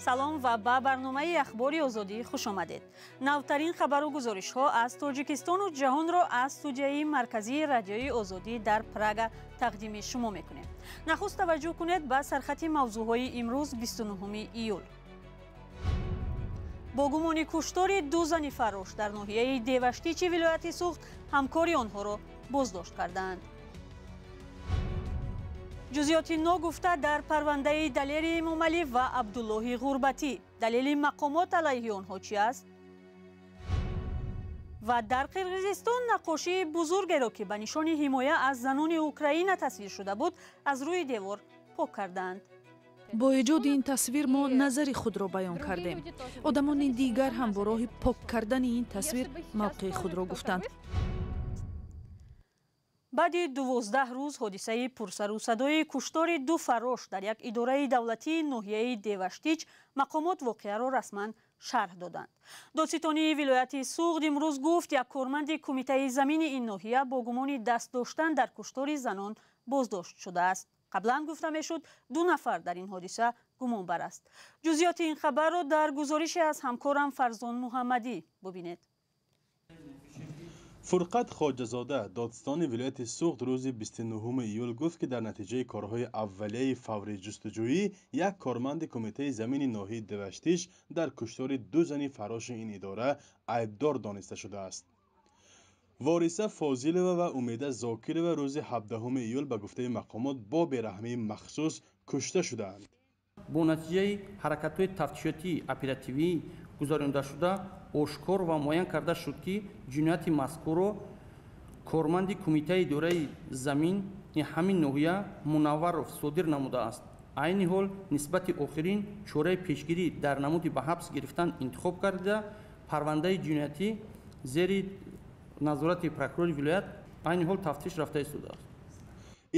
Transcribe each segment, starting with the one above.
Салом ва ба барномаи Ахбори Озодӣ хуш омадед. Навтарин хабару гузоришҳо аз Тоҷикистону ҷаҳонро аз студияи марказии Радиои Озодӣ дар Прага тақдими шумо мекунем. Нахуст таваҷҷӯҳ кунед ба сархати мавзӯъҳои имрӯз, 29 июл. Бо гумони куштори ду зани фаррош дар ноҳияи Деваштичи вилояти Суғд ҳамкори онҳоро боздошт кардаанд. Ҷузъиёти ногуфта дар парвандаи Далери Эмомалӣ ва Абдуллоҳи Ғурбатӣ. Далели мақомот алайҳи онҳо чи аст? Ва дар Қирғизистон наққошии бузургеро, ки ба нишони ҳимоя аз занони Украина тасвир шуда буд, аз рӯи девор пок кардаанд. Бо эҷоди ин тасвир мо назари худро баён кардем. Одамони дигар ҳам бо роҳи пок кардани ин тасвир мавқеи худро гуфтанд. Баъди 12 рӯз ҳодисаи пурсару садои куштори ду фаррош дар як идораи давлатии ноҳияи Деваштич мақомот воқеаро расман шарҳ доданд. Додситонии вилояти Суғд имрӯз гуфт, як корманди кумитаи замини ин ноҳия бо гумони даст доштан дар куштори занон боздошт шудааст. Қаблан гуфта мешуд, ду нафар дар ин ҳодиса гумонбар аст. Ҷузъиёти ин хабарро дар гузорише аз ҳамкорам Фарзон Муҳаммадӣ бубинед. Фурқат Хоҷазода, додситони вилояти Суғд, рӯзи 29 июл гуфт, ки дар натиҷаи корҳои аввалияи фаврии ҷустуҷӯӣ як корманди кумитаи замини ноҳияи Деваштич дар куштори ду зани фарроши ин идора айбдор дониста шудааст. Вориса Фозилова ва Умеда Зокирова рӯзи 17 июл ба гуфтаи мақомот бо бераҳмии махсус кушта шудаанд. Бо натиҷаи ҳаракатҳои тафтишотии оперативӣ гузаронидашуда ошкор ва муайян карда шуд, ки ҷинояти мазкурро корманди кумитаи идораи замини ҳамин ноҳия Мунавваров содир намудааст. Айни ҳол нисбати охирин чораи пешгирӣ дар намуди ба ҳабс гирифтан интихоб карда, парвандаи ҷиноятӣ зери назорати прокурори вилоят айни ҳол тафтиш рафта истодааст.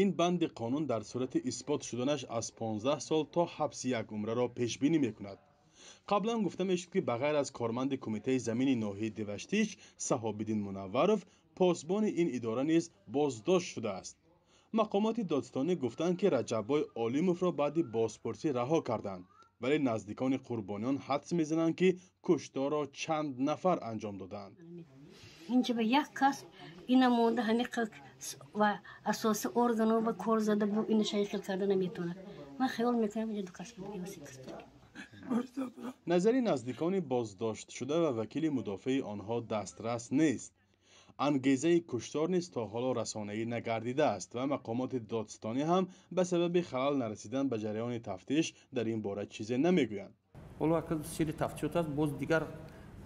Ин банди қонун дар сурати исбот шуданаш аз 15 сол то ҳабси якумраро пешбинӣ мекунад. Қаблан гуфта мешуд, ки ба ғайр аз корманди кумитаи замини ноҳияи Деваштич Саҳобиддин Мунавваров, посбони ин идора низ боздошт шудааст. Мақомоти додситонӣ гуфтанд, ки Раҷаббой Олимовро баъди бозпурсӣ раҳо карданд, вале наздикони қурбониён ҳадс мезананд, ки кушторро чанд нафар анҷом додаанд. Инҷа ба як кас ина монда, ҳамин ва асоси органо ба кор зада бу ина шайхил карда наметавонад. Ман хаёл мекунам, инҷа ду кас буд ё се кас буд. Назари наздикони боздоштшуда ва вакили мудофеи онҳо дастрас нест. Ангезаи куштор низ то ҳоло расонаӣ нагардидааст ва мақомоти додситонӣ ҳам ба сабаби халал нарасидан ба ҷараёни тафтиш дар ин бора чизе намегӯянд. Ҳоло акл сири тафтишот аст, боз дигар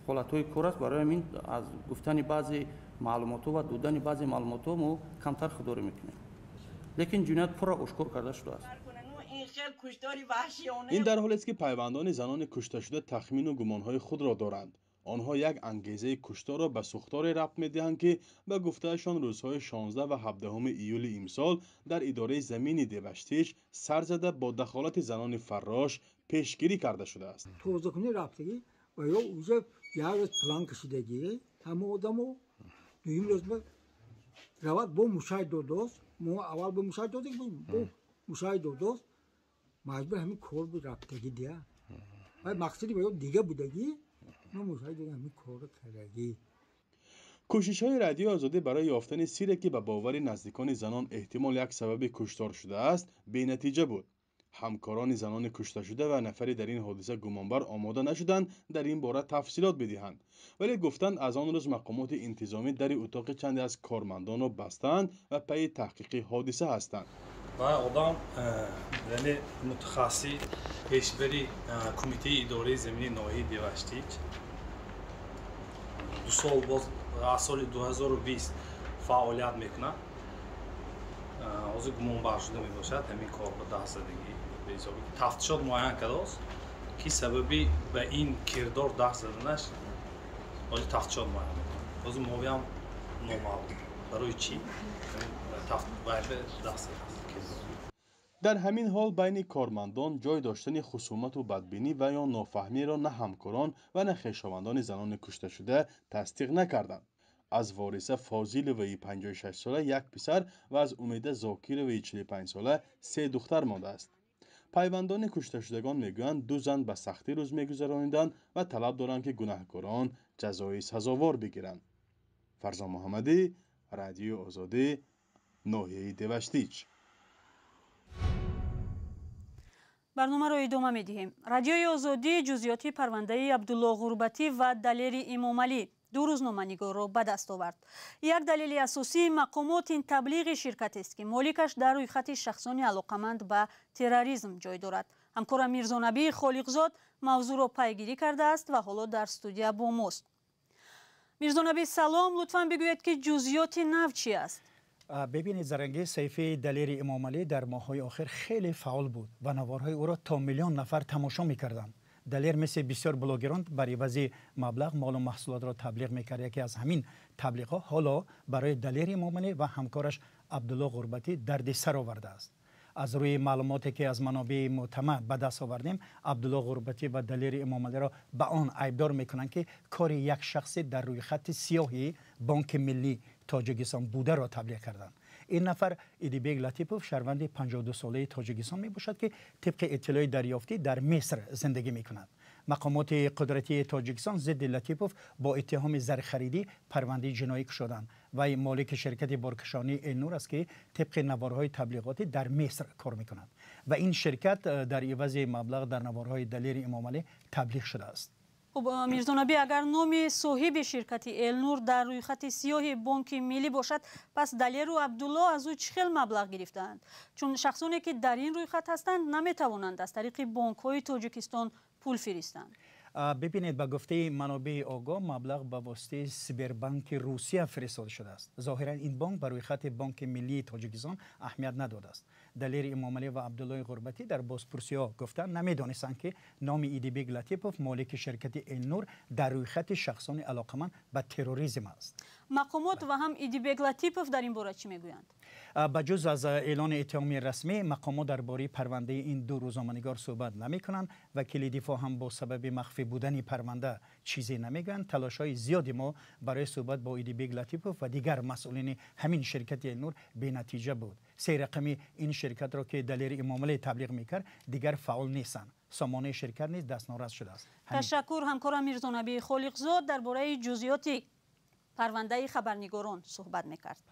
ҳолатҳои кор аст. Барои ҳамин аз гуфтани баъзе маълумотҳо ва додани баъзе маълумотҳо мо камтар худдорӣ мекунем, лекин ҷиноят пурра ошкор карда шудааст. Ин дар ҳолест, ки пайвандони занони кушташуда тахмину гумонҳои худро доранд. Онҳо як ангезаи кушторро ба сӯхторе рабт медиҳанд, ки ба гуфтаашон рӯзҳои 16 ва 17 июли имсол дар идораи замини Деваштич сар зада, бо дахолати занони фаррош пешгирӣ карда шудааст. Тозакунӣ рафтагӣ ва ё уже як рӯз план кашидагӣ ҳама одамо, дуюм рӯз равад бо мушай додост. Мо аввал бо мушай додем, бо мушай додост, маҷбур ҳамин кор буд рафтагӣ дия. Ва мақсади ва ё дига будагӣ, мо мушай додем, ҳамин корро кардагӣ. Кӯшишҳои Радиои Озодӣ барои ёфтани сире, ки ба бовари наздикони занон эҳтимол як сабаби куштор шудааст, бенатиҷа буд. Ҳамкорони занони кушташуда ва нафаре дар ин ҳодиса гумонбар омода нашуданд дар ин бора тафсилот бидиҳанд, вале гуфтанд, аз он рӯз мақомоти интизомӣ дари утоқи чанде аз кормандонро бастаанд ва пайи таҳқиқи ҳодиса ҳастанд. Ва одам, яъне мутахассис, пешбари кумитаи идораи замини ноҳияи Деваштич 2 сол боз, аз соли 2020 фаъолият мекунад. Ҳозир гумонбар шуда мебошад ҳамин кор ба даст задагӣ. Ба ҳисоби тафтишот муайян кардааст, ки сабаби ба ин кирдор даст заданаш ҳозир тафтишот муайян мекунад. Ҳозир мовиам номаълум, барои чӣ даст задааст. Дар ҳамин ҳол байни кормандон ҷой доштани хусумату бадбинӣ ва ё нофаҳмиро на ҳамкорон ва на хешовандони занони кушташуда тасдиқ накарданд. Аз Вориса Фозиловаи 56-сола як писар ва аз Умеда Зокироваи 45-сола се духтар мондааст. Пайвандони кушташудагон мегӯянд, ду зан ба сахтӣ рӯз мегузарониданд ва талаб доранд, ки гунаҳкорон ҷазои сазовор бигиранд. Фарзон Муҳаммадӣ, Радиои Озодӣ, ноҳияи Деваштич. Барномаро идома медиҳем. Радиои Озодӣ ҷузъиёти парвандаи Абдулло Ғурбатӣ ва Далери Имомалӣ, ду рӯзноманигорро ба даст овард. Як далели асосии мақомот ин таблиғи ширкатест, ки моликаш дар рӯйхати шахсони алоқаманд ба терроризм ҷой дорад. Ҳамкорам Мирзонабӣ Холиқзод мавзӯъро пайгирӣ кардааст ва ҳоло дар студия бо мост. Мирзонабӣ, салом. Лутфан бигӯед, ки ҷузъиёти нав чӣ аст? Бибинед Зарангез, саҳифаи Далери Имомалӣ дар моҳҳои охир хеле фаъол буд ва наворҳои ӯро то миллион нафар тамошо мекарданд. Далер мисли бисёр блогерон бар ивази маблағ молу маҳсулотро таблиғ мекард. Яке аз ҳамин таблиғҳо ҳоло барои Далери Имомалӣ ва ҳамкораш Абдулло Ғурбатӣ дарди сар овардааст. Аз рӯи маълумоте ки аз манобеи мӯътамад ба даст овардем, Абдулло Ғурбатӣ ва Далери Имомалиро ба он айбдор мекунанд, ки кори як шахсе дар рӯйхати сиёҳи Бонки Миллии Тоҷикистон бударо таблиғ карданд. Ин нафар Идибек Латипов, шаҳрванди 52-солаи Тоҷикистон мебошад, ки тибқи иттилои дарёфтӣ дар Миср зиндагӣ мекунад. Мақомоти қудратии Тоҷикистон зидди Латипов бо иттиҳоми зархаридӣ парвандаи ҷиноӣ кушоданд. Вай молики ширкати боркашонии Элнур аст, ки тибқи наворҳои таблиғотӣ дар Миср кор мекунад ва ин ширкат дар ивази маблағ дар наворҳои Далери Имомалӣ таблиғ шудааст. Хуб, Мирзонабӣ, агар номи соҳиби ширкати Элнур дар рӯйхати сиёҳи Бонки Миллӣ бошад, пас Далеру Абдулло аз ӯ чӣ хел маблағ гирифтаанд? Чун шахсоне ки дар ин рӯйхат ҳастанд, наметавонанд аз тариқи бонкҳои Тоҷикистон пул фиристанд. Бибинед, ба гуфтаи манобеи огоҳ, маблағ ба воситаи Сбербанки Русия фиристода шудааст. Зоҳиран ин бонк ба рӯйхати Бонки Миллии Тоҷикистон аҳамият надодааст. Далери Имомалӣ ва Абдуллои Ғурбатӣ дар бозпурсиҳо гуфтанд, намедонистанд, ки номи Идибек Латипов, молики ширкати Элнур, дар рӯйхати шахсони алоқаманд ба терроризм аст. Мақомот ва ҳам Идибек Латипов дар ин бора чӣ мегӯянд? Ба ҷуз аз эълони иттиҳоми расмӣ, мақомот дар бораи парвандаи ин ду рӯзноманигор суҳбат намекунанд. Вакили дифоъ ҳам бо сабаби махфӣ будани парванда чизе намегӯянд. Талошҳои зиёди мо барои суҳбат бо Идибек Латипов ва дигар масъулини ҳамин ширкати Элнур бенатиҷа буд. Се рақами ин ширкатро, ки Далери Имомалӣ таблиғ мекард, дигар фаъол нестанд. Сомонаи ширкат низ дастнорас шудааст. Ташаккур. Ҳамкорам Мирзонабӣ Холиқзод дар бораи ҷузъиёти парвандаи хабарнигорон суҳбат мекард.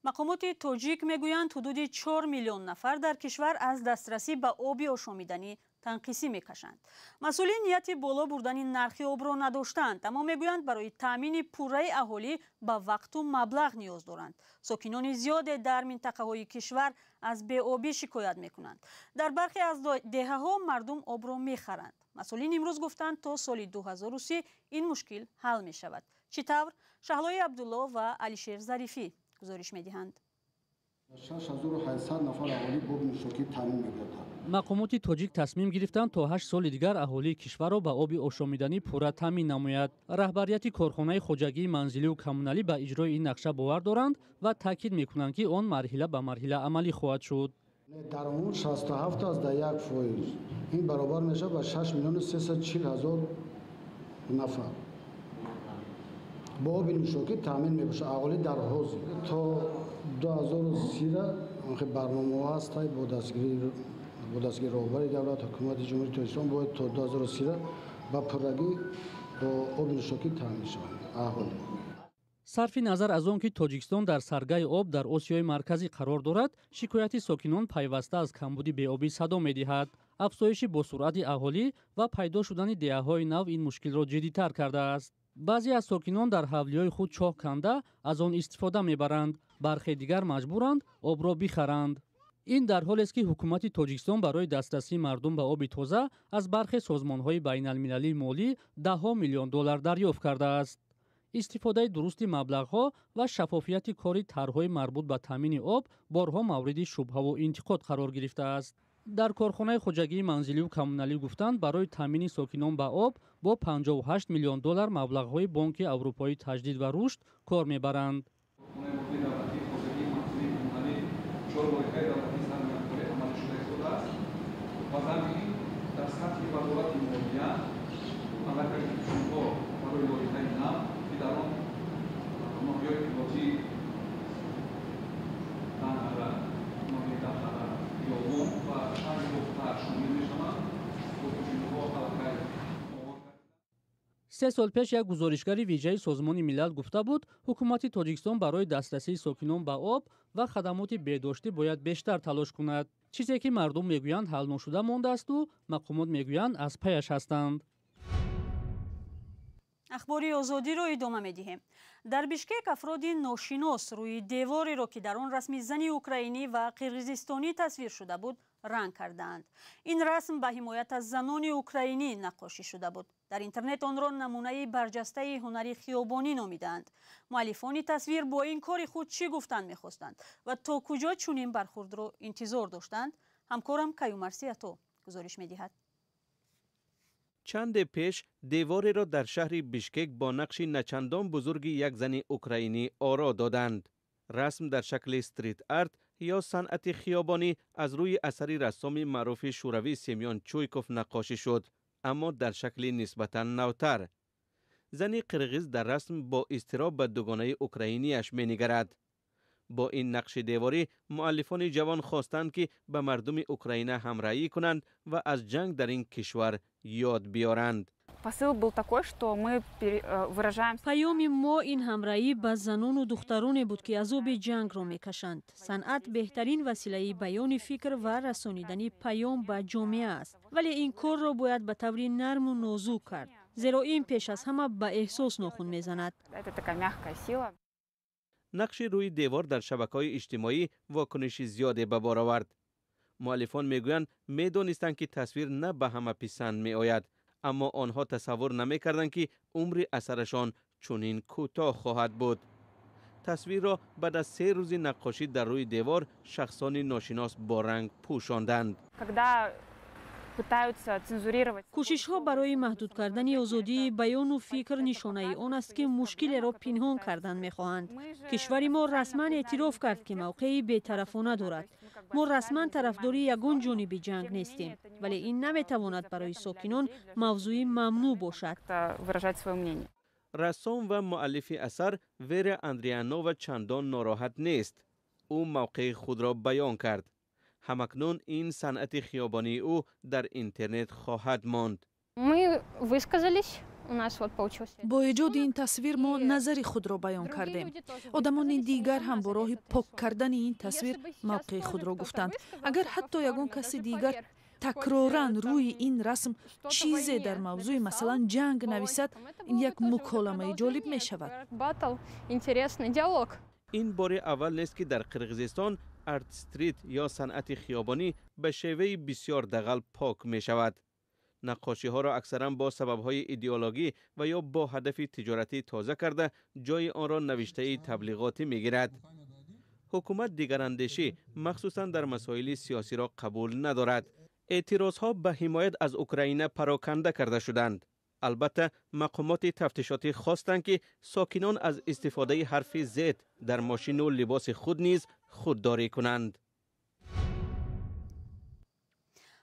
Мақомоти тоҷик мегӯянд, ҳудуди 4 миллион нафар дар кишвар аз дастрасӣ ба оби ошомиданӣ танқисӣ мекашанд. Масъулин нияти боло бурдани нархи обро надоштанд, аммо мегӯянд, барои таъмини пурраи аҳолӣ ба вақту маблағ ниёз доранд. Сокинони зиёде дар минтақаҳои кишвар аз беобӣ шикоят мекунанд. Дар бархе аз деҳаҳо мардум обро мехаранд. Масъулин имрӯз гуфтанд, то соли 2030 ин мушкил ҳал мешавад. Чӣ тавр? Шаҳлои Абдулло ва Алишер Зарифӣ гузориш медиҳанд. 6800 нафар аҳолӣ бо нӯшокӣ таъмин мегардад. Мақомоти тоҷик тасмим гирифтанд, то 8 соли дигар аҳолии кишварро ба оби ошомиданӣ пурра таъмин намояд. Раҳбарияти корхонаи хоҷагии манзилию коммуналӣ ба иҷрои ин нақша бовар доранд ва таъкид мекунанд, ки он марҳила ба марҳила амалӣ хоҳад шуд. Дар умум 67,1%, ин баробар мешавад ба 6 миллиону 340 ҳазор нафар бо оби нӯшокӣ таъмин мебошад аҳолӣ дар ҳозир. То 2030 барномаҳо ҳастанд бо дастгирии роҳбари давлат, ҳукумати Ҷумҳурии Тоҷикистон бояд то 2030 ба пуррагӣ бо оби нӯшокӣ таъмин шаванд аҳолӣ. Сарфи назар аз он ки Тоҷикистон дар саргаи об дар Осиёи Марказӣ қарор дорад, шикояти сокинон пайваста аз камбуди беобӣ садо медиҳад. Афзоиши босуръати аҳолӣ ва пайдо шудани деҳаҳои нав ин мушкилро ҷиддитар кардааст. Баъзе аз сокинон дар ҳавлиҳои худ чоҳ канда аз он истифода мебаранд, бархе дигар маҷбуранд обро бихаранд. Ин дар ҳолест, ки ҳукумати Тоҷикистон барои дастрасии мардум ба оби тоза аз бархе созмонҳои байналмилалии молӣ даҳҳо миллион доллар дарёфт кардааст. Истифодаи дурусти маблағҳо ва шаффофияти кори тарҳҳои марбут ба таъмини об борҳо мавриди шубҳаву интиқод қарор гирифтааст. Дар корхонаи хоҷагии манзилию коммуналӣ гуфтанд, барои таъмини сокинон ба об Бо 58 миллион доллар маблағҳои Бонки Аврупои таҷдид ва рушд кор мебаранд. Се сол пеш як гузоришгари вижаи Созмони Милал гуфта буд, ҳукумати Тоҷикистон барои дастрасии сокинон ба об ва хадамоти беҳдоштӣ бояд бештар талош кунад. Чизе ки мардум мегӯянд ҳал ношуда мондаасту мақомот мегӯянд аз паяш ҳастанд. Ахбори Озодиро идома медиҳем. Дар Бишкек афроди ношинос рӯи девореро, ки дар он расми зани украинӣ ва қирғизистонӣ тасвир шуда буд, ранг кардаанд. Ин расм ба ҳимоят аз занони украинӣ наққошӣ шуда буд. Дар интернет онро намунаи барҷастаи ҳунари хиёбонӣ номидаанд. Муаллифони тасвир бо ин кори худ чӣ гуфтан мехостанд ва то куҷо чунин бархурдро интизор доштанд? Ҳамкорам Каюмарс Ято гузориш медиҳад. Чанде пеш деворро дар шаҳри Бишкек бо нақши начандон бузурги як зани украинӣ оро доданд. Расм дар шакли стрит-арт ё санъати хиёбонӣ аз рӯи асари рассоми маъруфи шӯравӣ Семён Чуйков наққошӣ шуд, аммо дар шакли нисбатан навтар. Зани қирғиз дар расм бо изтироб ба дугонаи украинияш менигарад. Бо ин нақши деворӣ муаллифони ҷавон хостанд, ки ба мардуми Украина ҳамраҳӣ кунанд ва аз ҷанг дар ин кишвар ёд биёранд. Посыл был такой, что мы выражаем. Паёми мо ин ҳамраҳӣ ба занону духтароне буд, ки азоби ҷангро мекашанд. Санъат беҳтарин василаи баёни фикр ва расонидани паём ба ҷомеа аст, вале ин корро бояд ба таври нарму нозук кард, зеро ин пеш аз ҳама ба эҳсос нохун мезанад. Это такая мягкая сила. Нақши рӯи девор дар шабакаҳои иҷтимоӣ вокуниши зиёде ба бор овард. Муаллифон мегӯянд, медонистанд, ки тасвир на ба ҳама писанд меояд, аммо онҳо тасаввур намекарданд, ки умри асарашон чунин кӯтоҳ хоҳад буд. Тасвирро баъд аз 3 рӯзи наққошӣ дар рӯи девор шахсони ношинос бо ранг пӯшонданд. Когда пытаются цензурировать. Кӯшишҳо барои маҳдуд кардани озодии баёну фикр нишонаи он аст, ки мушкилеро пинҳон кардан мехоҳанд. Кишвари мо расман эътироф кард, ки мавқеи бетарафона дорад. Мо расман тарафдори ягон ҷониби ҷанг нестем, вале ин наметавонад барои сокинон мавзӯи мамнӯъ бошад. Выражать свое мнение. Рассом ва муаллифи асар Вера Андрианова чандон нороҳат нест. Ӯ мавқеи худро баён кард. Ҳамакнун ин санъати хиёбонии ӯ дар интернет хоҳад монд. Мы высказались, у нас вот получился. Бо эҷоди ин тасвир мо назари худро баён кардем. Одамони дигар ҳам бо роҳи пок кардани ин тасвир мавқеи худро гуфтанд. Агар ҳатто ягон каси дигар такроран рӯи ин расм чизе дар мавзӯи, масалан, ҷанг нависад, ин як муколамаи ҷолиб мешавад. Батл, интересный диалог. Ин бори аввал нест, ки дар Қирғизистон арт-стрит ё санъати хиёбонӣ ба шеваи бисёр дағал пок мешавад. Наққошиҳоро аксаран бо сабабҳои идеологӣ ва ё бо ҳадафи тиҷоратӣ тоза карда, ҷои онро навиштаи таблиғотӣ мегирад. Ҳукумат дигарандешӣ, махсусан дар масоили сиёсиро, қабул надорад. Эътирозҳо ба ҳимоят аз Украина пароканда карда шуданд. Албатта, мақомоти тафтишотӣ хостанд, ки сокинон аз истифодаи ҳарфи Z дар мошину либоси худ низ худдорӣ кунанд.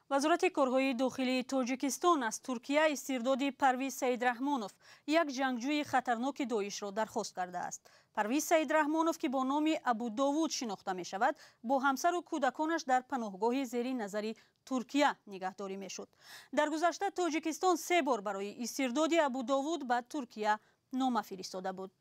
Вазорати корҳои дохилии Тоҷикистон аз Туркия истирдоди Парвиз Саидрахмонов, як ҷангҷӯи хатарноки Доишро, дархост кардааст. Парвиз Саидрахмонов, ки бо номи Абудовуд шинохта мешавад, бо ҳамсару кӯдаконаш дар паноҳгоҳи зери назари Туркия нигаҳдорӣ мешуд. Дар гузашта Тоҷикистон се бор барои истирдоди Абудовуд ба Туркия нома фиристода буд.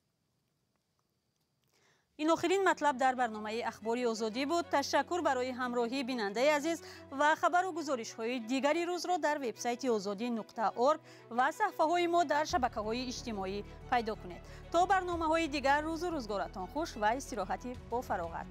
Ин охирин матлаб дар барномаи Ахбори Озодӣ буд. Ташаккур барои ҳамроҳӣ, бинандаи азиз, ва хабару гузоришҳои дигари рӯзро дар вебсайти озодӣ.орг ва саҳифаҳои мо дар шабакаҳои иҷтимоӣ пайдо кунед. То барномаҳои дигар, рӯзу рӯзгоратон хуш ва истироҳати бо фароғат.